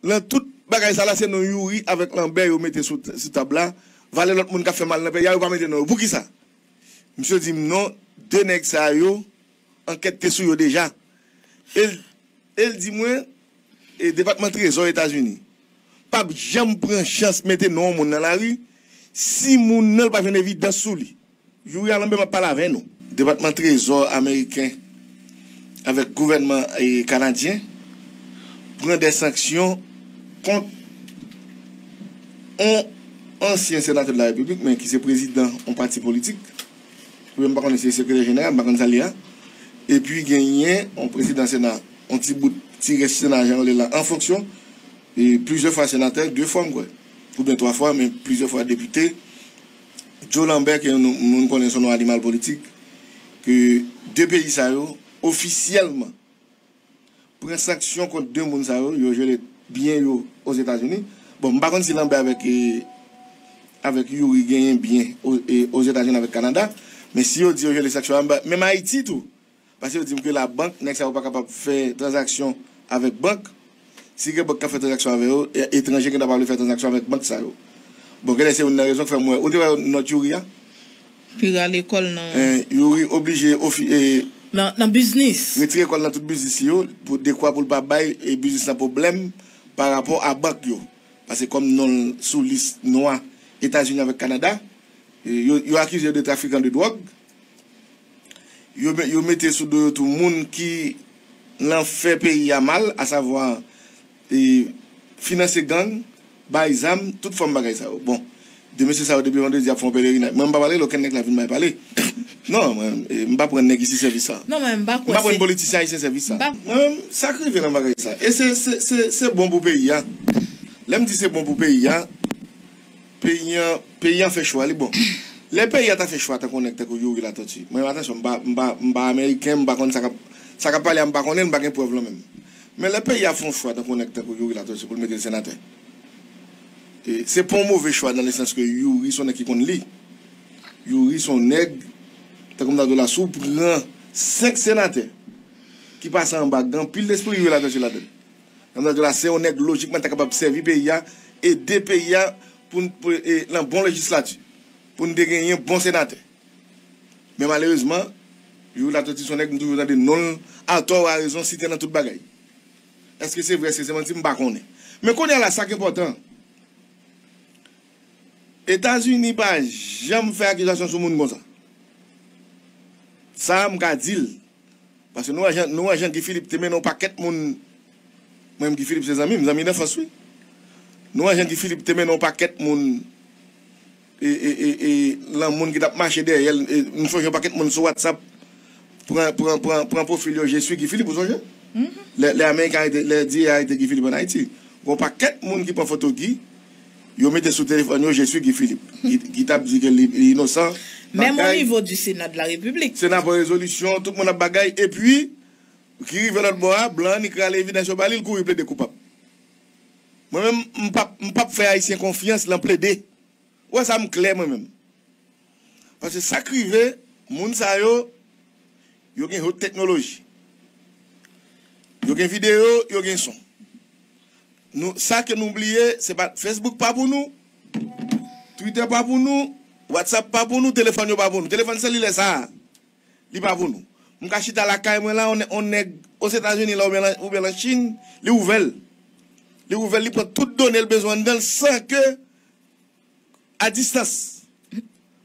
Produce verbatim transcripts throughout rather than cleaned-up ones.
Nan tout bagay sa la, se non Youri avèk Lanbè yo mete sou, sou tab la. Valè lòt moun k ap fè mal nan peyi a, yo pa mete non yo. Poukisa? Misye di m non, de nèg sa yo, ankèt te sou yo deja. E l, e l di mwen, e Depatman Trezò Etazini p ap janm pran chans mete non yon moun nan lari si moun nan pa jwenn evidans sou li. Youri a Lanbè m ap pale avè nou. Depatman Trezò ameriken avèk gouvènman, e, kanadyen pran de sanksyon kont yon ansyen senatè de la Repiblik, men ki se prezidan yon pati politik. Oubyen m pa konnen si se sekretè jeneral, m pa konn sa l ye a. Epi genyen yon prezidan Sena, yon ti bout, ti rès Sena jan yo rele l la, an fonksyon, e plizyè fwa senatè, de fwa m kwè, oubyen twa fwa, men plizyè fwa depite. Joe Lambert, ke nou, moun konnen sou non animal politik, ke de peyi sa yo ofisyèlman pran sanksyon kont de moun sa yo, yo jele byen yo Ozetazini. Bon, m pa konn si Lambert avèk, e, avèk Youri genyen byen o, e, Ozetazini avèk Kanada, men si yo di yo jele sanksyon anba, menm Ayiti tou, paske yo di m ke labank, nèg sa yo pa kapab fè tranzaksyon avèk bank. Si gen bank k ap fè tranzaksyon avè yo, e, etranje gentan pa vle fè tranzaksyon avèk bank sa yo. Bon, genlè se youn nan rezon k fè m wè. Ou te wè nòt Youri a? Youri al lekòl nan. Eh, Youri oblije ofi, eh, nan, nan biznis. Retire kò l nan tout biznis li yo, pou dekwa pou l pa bay, eh, biznis lan pwoblèm pa rapò a bank yo. Paske kòm non l sou lis nwa Etazini avèk Kanada, eh, yo, yo akize yo de trafikan de dwòg. Yo, me- yo mete sou do yo tou moun ki nan fè peyi a mal, asavwa, e, finanse gang, bay zam, tout fòm bagay sa yo. Bon, de mesye sa yo depi vandredi ap fè yon pelerinaj. Mwen, m pa pale lè okenn nèg la vin bay pale. Non, mwen, e, m pa pran nèg isi sèvis sa. Non, mwen, m pa kwè M pa pran se- politisyen ayisyen sèvis sa. M pa- Mwen menm, sa k rive nan bagay sa. E se, se, se, se bon pou peyi a. Lè m di se bon pou peyi a, peyi an, peyi an fè chwa li. Bon, lè peyi a ta fè chwa tankou nèg tankou Youri Latortue. Mwen, atansyon, m pa, m pa, m pa ameriken, m pa konn sa k ap, sa k ap pale a, m pa konnen l, m pa gen prèv lan menm. Men lè peyi a fè yon chwa tankou nèg tankou Youri Latortue pou l mete l senatè, e, se pa yon move chwa nan lesans ke Youri se yon nèg ki konn li. Youri se yon nèg, tankou m ta di w la, si w pran senk senatè ki pase anba, gen anpil lespri Youri Latortue ladan l. Nan sa, se yon nèg lojikman ta kapab sèvi peyi a, ede peyi a pou n, pou, e, nan bon lejislati, pou n te genyen bon senatè. Men malerezman, Youri Latortue se yon nèg m toujou tande non l, atò ou arezon, site nan tout bagay. Èske se vre, èske se manti, m pa konnen. Men kounye a la, sa k enpòtan, Etazini pa janm fè akizasyon sou moun konsa. Sa a, m ka di l. Paske nou wè jan, nou wè jan Guy Philippe te mennen yon pakèt moun. Mwen menm Guy Philippe se zanmi m, zanmi danfans wi. Nou wè jan Guy Philippe te mennen yon pakèt moun, e, e, e, e, lan moun ki t ap mache dèyè l, e, m sonje yon pakèt moun sou WhatsApp pran, pran, pran, pran pwofil yo, "Je suis Guy Philippe", ou sonje? Lè, lè Ameriken arete, lè D E A arete Guy Philippe ann Ayiti, gen yon pakèt moun ki pran foto Guy, yo mete sou telefòn yo, "Je suis Guy Philippe", ki, ki t ap di ke li, li inosan. Menm o nivo di Sena de la Repiblik. Sena pran rezolisyon, tout moun ap bagay, epi, ki rive lòt bò a, blan an, li krale evidans yo ba li, li kouri plede koupab. Mwen menm, m p ap, m p ap fè Ayisyen konfyans lan plede. Ou wè sa, m klè mwen menm. Paske sa k rive, moun sa yo, yo gen wot teknoloji. Yo gen videyo, yo gen son. Nou, sa ke nou bliye, se pa, Facebook pa pou nou, Twitter pa pou nou, WhatsApp pa pou nou, telefòn yo pa pou nou. Telefòn selilè sa a, li pa pou nou. M ka chita lakay mwen la, on, on nèg Ozetazini la oubyen lan, oubyen lan Chin, li ouvè l. Li ouvè l, li pran tout done l bezwen anndan l san ke a distans.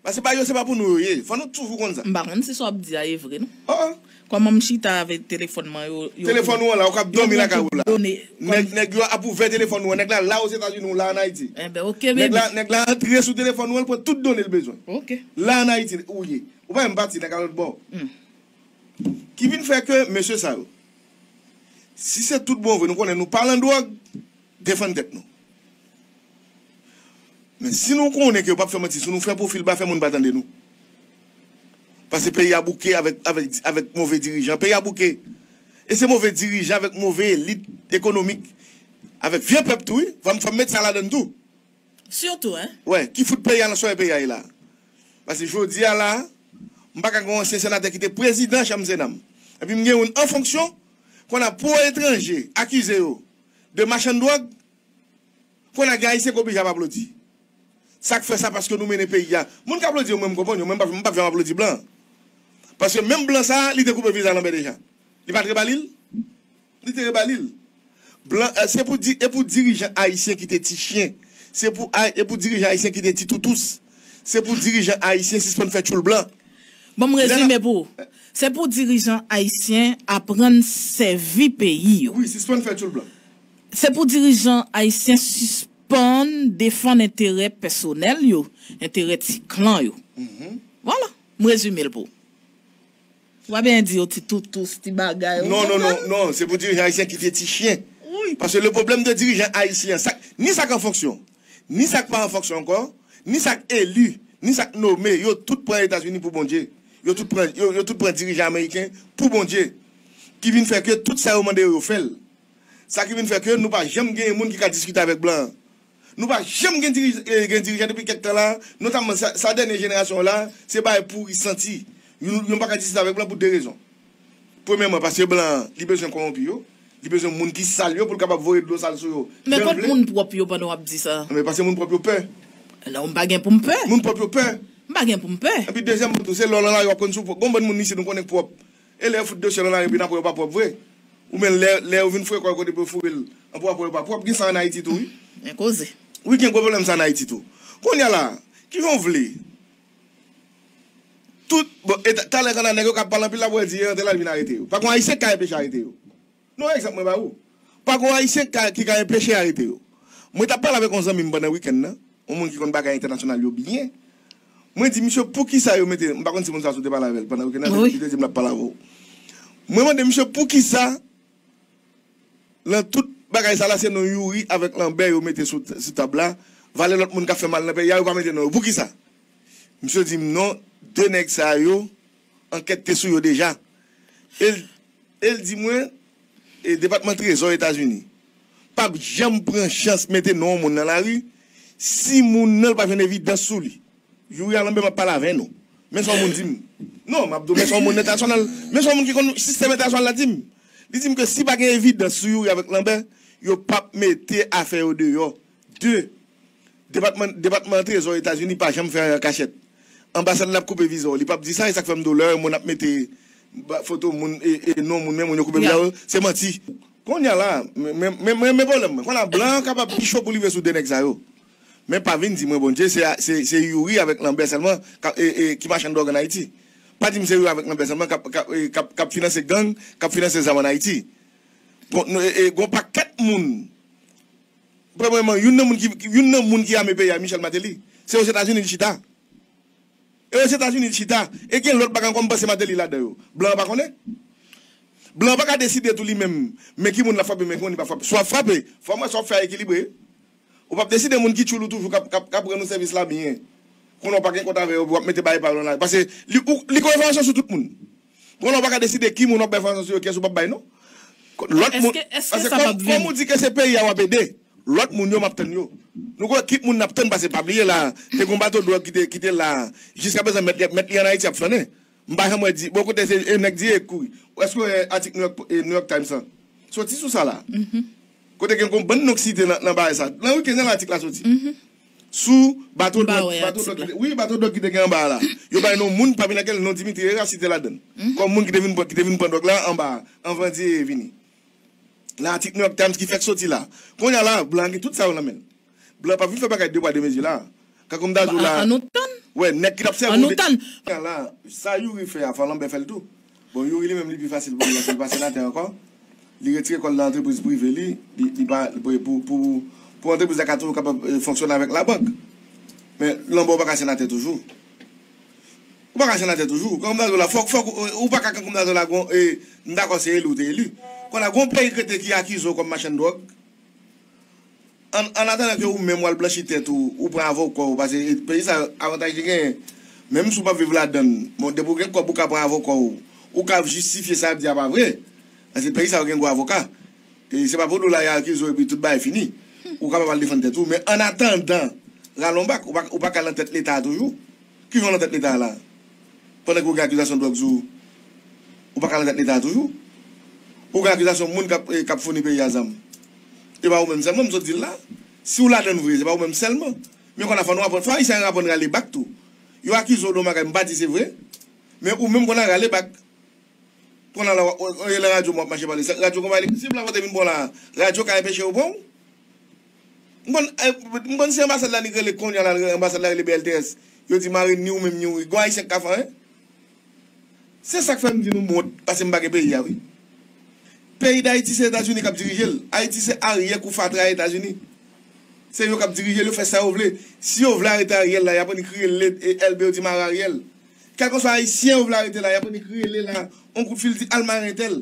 Paske bagay yo se pa pou nou yo ye. Fò nou toujou konn sa. M pa konn si sa w ap di a ye vre non. Oh, oh. Kòman m chita avèk telefòn mwen yo, yo Telefòn ou an la, ou k ap dòmi lakay ou la. Nèg, nèg yo ap ouvè telefòn ou an. Nèg la la Ozetazini, ou la ann Ayiti. Enben, oke, baby. Nèg la, nèg la antre sou telefòn ou an, l pran tout done l bezwen. Oke. La ann Ayiti, ou ye. Ou pa menm pati, nèg a lòt bò. Ki vin fè ke mesye sa yo, si se tout bon vre, nou konnen nou pa lan dwòg, defann tèt nou. Men si nou konnen ke yo p ap fè manti sou nou, fè pwofil ba, fè moun pa tande nou. Paske peyi a bouke avèk, avèk, avèk move dirijan. Peyi a bouke. E se move dirijan avèk move elit ekonomik, avèk vye pèp tou, wi. Fò m, fò m met sa ladann tou. Sitou, en. Wè, ki fout peyi a nan sòy peyi a ye la. Paske jodi a la, m pa ka gen yon ansyen senatè ki te prezidan chanm Sena m. Epi m gen youn an fonksyon, kounye a pou etranje akize yo de machann dwòg, Kounye a gen Ayisyen k oblije ap aplodi. Sa k fè sa? Paske nou mennen peyi a. Moun k aplodi yo, mwen m konprann yo, mwen m p ap, m p ap janm aplodi blan. Paske menm blan sa a, li te koupe viza Lanbè deja. Li pa t rebali l? Li te rebali l. Blan, eh, se pou di, e pou dirijan ayisyen kite ti chen. Se pou, e pou dirijan ayisyen kite ti toutous. Se pou dirijan ayisyen sispann fè tchoul blan. Bon, m rezime pou ou. Se pou dirijan ayisyen aprann sèvi peyi yo. Wi, sispann fè tchoul blan. Se pou dirijan ayisyen sispann defann enterè pèsonèl yo, enterè ti klan yo. Vwala, m rezime l pou ou. Ou pa bezwen di yo ti toutous, ti bagay. Non, non, non, non, se pou dirijan ayisyen kite ti chen. Wi. Paske le problème de dirijan ayisyen, sa, ni sa k an fonksyon, ni sa k pa an fonksyon ankò, ni sa k eli, ni sa k nome, yo tout pran Etazini pou Bondye. Yo tout pran, yo, yo tout pran dirijan ameriken pou Bondye. Ki vin fè ke tout sa yo mande yo, yo fè l. Sa ki vin fè ke nou pa janm genyen moun ki ka diskite avèk blan an. Nou pa janm gen dirij-, eh, gen dirijan depi kèk tan la, notamman sa, sa dènye jenerasyon la, se bagay pouri santi. Yo, yo pa ka diskite avèk blan pou de rezon. Premyèman, paske blan an, li bezwen kòwonpi yo, li bezwen moun ki sal yo pou l kapab voye dlo sal sou yo. Men kot moun pwòp yo pandan w ap di sa? Men paske moun pwòp yo pè. Non, m pa gen pou m pè. Moun pwòp yo pè. M pa gen pou m pè. Epi dezyèm tou, se lè w nan lari w ap konn si w pwòp. Gon bann moun isit nou konnen k pwòp. E lè yo fout dechè nan lari, epi n ap wè yo pa pwòp vre. Ou menm lè, lè yo vin fwe kò yo kote pou yo foure l, anpil w ap wè yo pa pwòp. Gen sa ann Ayiti tou, wi. Men koze. Wi, gen gwo pwoblèm sa ann Ayiti tou. Kounye a la, kijan w vle? Tout, bon, e ta-, talè kanna nèg yo k ap pale anpil la, pou wè di, e antre la, l vin arete yo. Pa gon Ayisyen k ka enpeche arete yo. Non, egzanp mwen ba ou. Pa gon Ayisyen k ka, ki ka enpeche arete yo. Mwen t ap pale avèk yon zanmi m pandan wikenn nan, yon moun ki konn bagay entènasyonal yo byen. Mwen di misye, poukisa yo mete, m pa konn si moun sa sou te pale avè l pandan wikenn nan, li te di m l ap pale avè w. Mwen mande misye, poukisa, nan tout bagay sa la, se non Youri avèk Lanbè yo mete sou, sou tab la, valè lòt moun k ap fè mal nan peyi a, yo pa mete non yo. Poukisa? Misye di m, non, de nèg sa yo, ankèt te sou yo deja. E l E l di mwen, e, Depatman Trezò Etazini p ap janm pran chans mete non yon moun nan lari si moun nan pa jwenn evidans sou li. Youri a Lanbè, m ap pale avè nou. Men sa yon moun di m. Non, m ap di w, men sa yon moun entènasyonal, men sa yon moun ki konn sistèm entènasyonal la di m. Li di m ke si pa gen evidans sou Youri avèk Lanbè, yo p ap mete afè yo deyò. De, Depatman, Depatman Trezò Etazini pa janm fè anyen an kachèt. Anbasad la ap koupe viza w. Li p ap di sa, e sa k fè m di w lè yon moun ap mete ba-, foto moun, e, e non moun, men moun yo koupe viza yo, se manti. Kounye a la, men, men, men, men, men pwoblèm mwen. Kounye a blan an kapab pi cho pou li vle sou de nèg sa yo. Men pa vin di mwen, Bondye, se, se, se Youri avèk Lanbè sèlman k ap, e, e, ki machann dwòg ann Ayiti. Pa di m se Youri avèk Lanbè sèlman k ap, k ap, e, k ap, k ap finanse gang, k ap finanse zam ann Ayiti. Bon, nou, e, e, gon pakèt moun. Premyèman, youn nan moun ki, youn nan moun ki ame peyi a, Michel Martelly. Se Ozetazini li chita. E Ozetazini li chita. E gen lòt bagay ankò, m panse Martelly ladan yo. Blan an pa konnen. Blan an pa ka deside tou li menm, men ki moun l ap frape, men ki moun li p ap frape. Swa w ap frape, fò m wè sa w ap fè a ekilibre. Ou p ap deside moun ki tchoul ou toujou k ap, k ap, k ap rann ou sèvis la byen. Kounye a w pa gen kont avè yo, w ap mete bagay pa yo nan lari. Paske li, ou, li gon enfòmasyon sou tout moun. Kounye a w pa ka deside ki moun w ap bay enfòmasyon sou yo, kiyès ou p ap bay non. Lòt moun, paske kòm, kòm ou di ke se peyi a w ap ede, lòt moun yo m ap tann yo. Nou konnen ki moun n ap tann, paske pa bliye la, te gon bato dwòg ki te, ki te la, jiskaprezan mèt, mèt li ann Ayiti ap flannen. M pa janm wè di, bon, kote se, e nèg di, e kouri. Èske w wè atik New York, e, New York Times lan? Soti sou sa la. Kote gen gon bann non k site nan, nan bagay sa. Nan wikenn nan atik la soti. Sou bato dwòg, bato dwòg ki te, wi, bato dwòg ki te gen anba a la. Yo bay non moun, pami lakel non Dimitri Herrera site ladann. Kòm moun ki te vin pran, ki te vin pran dwòg la anba a, anvan Dieye vini. Nan atik New York Times ki fèk soti la. Kounye a la, blan gen tout sa yo nan men l. Blan p ap vin fè bagay de pwa de mezi la. Kankou m ta di w la. An nou tann. Wè, nèg ki t ap sèvi w de. An nou tann. Kounye a la, sa Youri fè a, fò Lanbè fè l tou. Bon, Youri li menm li pi fasil pou li, paske li pa senatè ankò. Li retire kò l nan antrepriz prive li, li, li pa, pou, pou, pou, pou antrepriz la ka toujou kapab, eh, fonksyone avèk labank. Men Lanbè ou pa ka senatè toujou. Ou pa ka senatè toujou. Kankou m ta di w la, fòk, fòk, ou, ou pa ka kankou m ta di w la, gon, eh, m dakò se eli ou te eli. Kounye a gon peyi k rete ki akize w kòm machann dwòg. An, an atandan ke ou menm w al blanchi tèt ou, ou pran avoka w, paske peyi sa yo, avantaj li genyen, menm si w p ap viv ladann, bon, depi w gen kòb, ou ka pran avoka w, ou ka jistifye sa y ap di a pa vre, paske peyi sa yo gen gwo avoka. E se pa pou di w la y a akize w epi tout bagay fini. Ou kapab al defann tèt ou, men an atandan, rale yon bak, ou pa, ou pa ka nan tèt Leta a toujou. Kijan w nan tèt Leta a la? Pandan ke w gen akizasyon dwòg sou ou, ou pa ka nan tèt Leta a toujou. Ou gen akizasyon moun k ap, eh, k ap founi peyi a zam. E pa ou menm sèlman, m sot di l la. Si w ladann vre, se pa ou menm sèlman. Men konn a fò nou aprann, fò Ayisyen aprann rale bak tou. Yo akize w de yon bagay, m pa di se vre. Men ou menm konn a rale bak. Konn a la, w e lan radyo m w ap mache pale. Radyo konpayi li, si m la kote vin bon la, radyo ka enpeche yo bon. M konn, eh, m konn se anbasad la li rele kounye a la, anbasad la rele B L T S. Yo di mare ni ou menm ni ou. Gon Ayisyen k ka fè anyen. Se sa k fè m di nou m wont, paske m pa gen peyi a, wi. Peyi Dayiti se Etazini k ap dirije l. Ayiti se aryè kou fatra Etazini. Se yo k ap dirije l, yo fè sa yo vle. Si yo vle arete Ariel la, y ap annik rele e L B yo di mare Ariel. Kèlkeswa Ayisyen yo vle arete la, y ap annik rele la, on kout fil di al mare entèl.